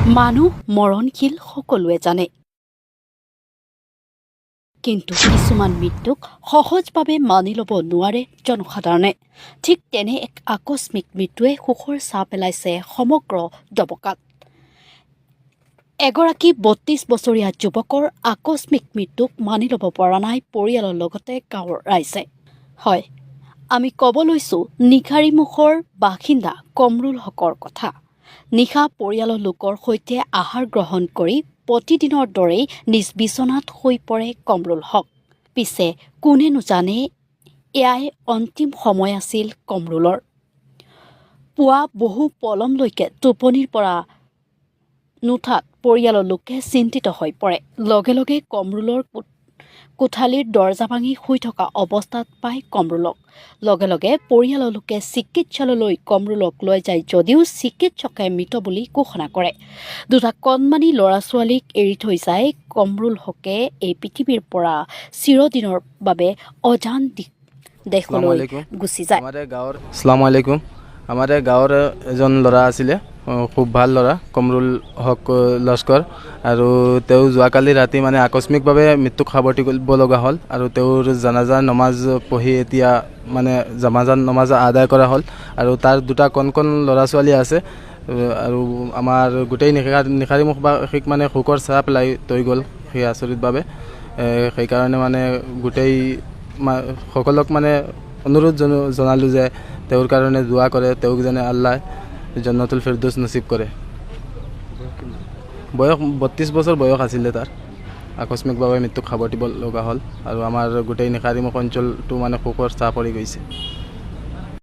মানুহ মৰণশীল সকলোৱে জানে, কিন্তু কিছুমান মৃত্যুক সহজভাৱে মানি ল'ব নোৱাৰে জনসাধাৰণে। ঠিক তেনে এক আকস্মিক মৃত্যুৱে শোকৰ ছাঁ পেলাইছে সমগ্ৰ ডবকাত। এগৰাকী 32 বছৰীয়া যুৱকৰ আকস্মিক মৃত্যুক মানি ল'ব পৰা নাই পৰিয়ালৰ লগতে গাঁৱৰ ৰাইজে। হয়, আমি ক'ব লৈছোঁ নিশাৰীমুখৰ বাসিন্দা কমৰুল হকৰ কথা। নিশা পৰিয়ালৰ লোকৰ সৈতে আহাৰ গ্ৰহণ কৰি প্ৰতিদিনৰ দৰেই নিজ বিচনাত শুই পৰে কমৰুল হক। পিছে কোনেনো জানে, এয়াই অন্তিম সময় আছিল কমৰুলৰ। পুৱা বহু পলমলৈকে টোপনিৰ পৰা নুঠাত পৰিয়ালৰ লোকে চিন্তিত হৈ পৰে। লগে লগে কমৰুলৰ কোঠালিৰ দৰ্জা ভাঙি শুই থকা অৱস্থাত পাই কমৰুলক। লগে লগে পৰিয়ালৰ লোকে চিকিৎসালয়লৈ কমৰুলক লৈ যায় যদিও চিকিৎসকে মৃত বুলি ঘোষণা কৰে। দুটা কণমানি ল'ৰা ছোৱালীক এৰি থৈ যায় কমৰুল হকে এই পৃথিৱীৰ পৰা চিৰদিনৰ বাবে অজান দেশলৈ আলাইকুম। গুচি যায়। আমাৰ গাঁৱৰ, আসসালামু আলাইকুম, আমাৰ গাঁৱৰ এজন ল'ৰা আছিলে, খুব ভাল ল'ৰা, কমৰুল হক লস্কৰ। আৰু তেওঁ যোৱাকালি ৰাতি মানে আকস্মিকভাৱে মৃত্যুক সাৱটিব লগা হ'ল। আৰু তেওঁৰ জানাজা নমাজ পঢ়ি এতিয়া মানে জানাজা নমাজ আদায় কৰা হ'ল। আৰু তাৰ দুটা কণ কণ ল'ৰা ছোৱালী আছে। আৰু আমাৰ গোটেই নিশাৰীমুখবাসীক মানে শোকৰ ছাঁ পেলাই থৈ গ'ল সেই আচৰিতভাৱে। সেইকাৰণে মানে গোটেই সকলক মানে অনুৰোধ জনালোঁ যে তেওঁৰ কাৰণে দোৱা কৰে, তেওঁক যেনে আল্লাহ জন্নতুল ফিৰদৌছ নচিব কৰে। বয়স 32 বছৰ বয়স আছিলে তাৰ। আকস্মিকভাৱে মৃত্যুক সাৱটিব লগা হ'ল আৰু আমাৰ গোটেই নিশাৰীমুখ অঞ্চলটো মানে শোকৰ ছাঁ পৰি গৈছে।